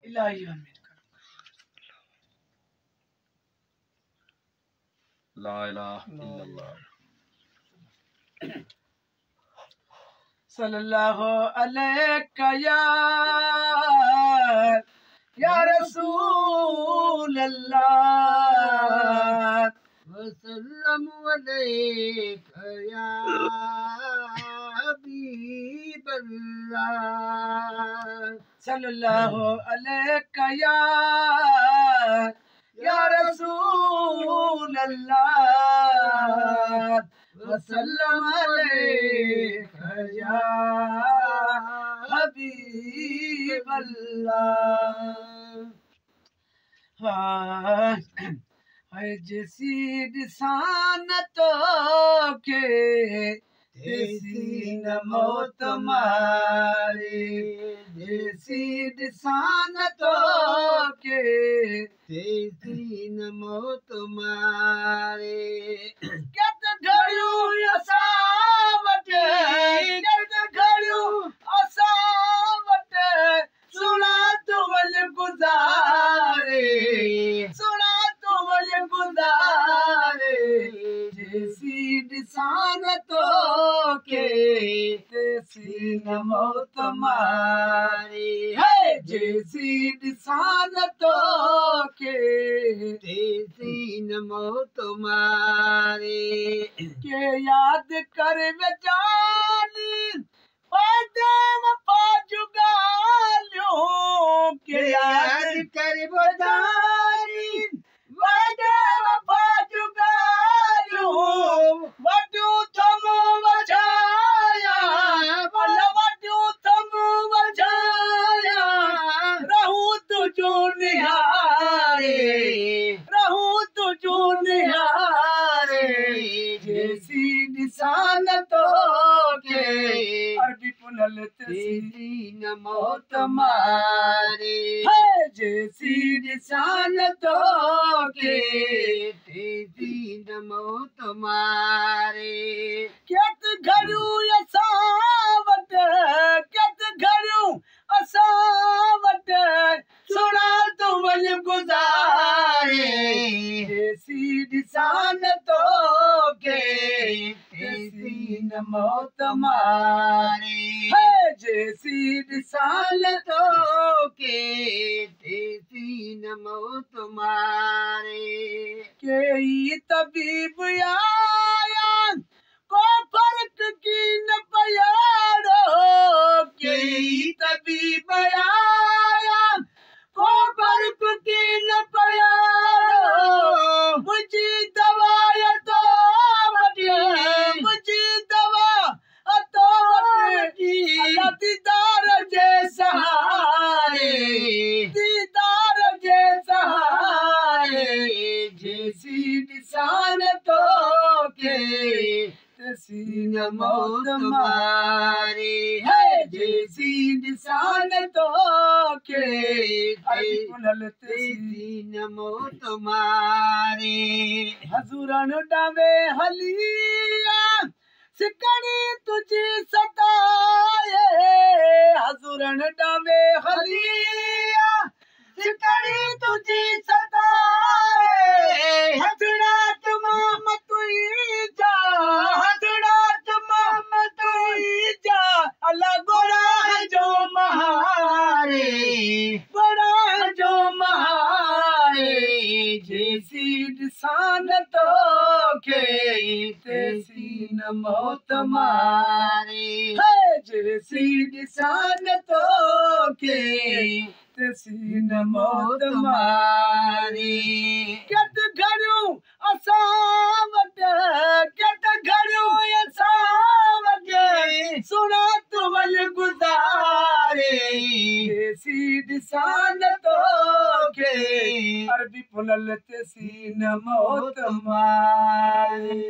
इलाही आमीन। ला इलाहा इल्लल्लाह। सल्लल्लाहु अलैका या या रसूल अल्लाह। वसल्लम अलैका या हबीब अल्लाह। सल्लल्लाहु अलैका या या रसूल अल्लाह। वसल्लम अलैका या हबीब अल्लाह। हाय जिसी ॾिसां तोखे तेसी न मौत मारे। जेसी ॾिसां तोखे तेसी न मौत मारे। केत घड़ियूं असां वटि, केत घड़ियूं असां वटि सुणा तूं वञ गुज़ारे, सुणा तूं वञ गुज़ारे। जेसी ॾिसां तोखे तेसी न मौत मारे। हे जेसी ॾिसां तोखे तेसी न मौत मारे। के याद कर वेचानी वादे वफ़ा जूं ॻाल्हियूं। के याद कर वेचानी वादे वफ़ा जूं ॻाल्हियूं। वॾियूं थम वझाया, वॾियूं थम वझाया। रहूं तुंहिंजो निहारे, रहूं तुंहिंजो निहारे। जेसी ॾिसां तोखे अरबी पुनल तेसी न मौत मारे। हे जेसी ॾिसां तोखे तेसी न मौत मारे। केत घड़ियूं असां वटि, केत घड़ियूं असां वटि सुणा तूं वञ गुज़ारे। जेसी ॾिसां तोखे तेसी न मौत मारे। हे जेसी ॾिसां तोखे तेसी न मौत मारे। केई तबीब आया को फ़र्क़ की न पियारो। केई तबीब आया को फ़र्क़ की न पियारो। मुंहिंजी दवा तो वटि, मुंहिंजी दवा तो वटि। अल्लाह दीदार जे सहारे, दीदार जे सहारे। जेसी ॾिसां तोखे तेसी न मौत मारे। हे जेसी ॾिसां तोखे तेसी न मौत मारे। हज़ूरन ॾावे हलिया सिकणी तुझी सताए। हज़ूरन ॾावे हलिया सिकणी तुझी सताए। हथड़ा तमाम तुंहिंजा, हथड़ा तमाम तुंहिंजा। अल्लाह गोरा जो महारे, गोरा जो महारे। जेसी ॾिसां तोखे तेसी न मौत मारे। हे जेसी ॾिसां तोखे तेसी न मौत मारे। केत घड़ियूं असां वटि, केत घड़ियूं असां वटि सुणा तूं वञ गुज़ारे। जेसी ॾिसां तोखे अरबी पुनल तेसी न मौत मारे।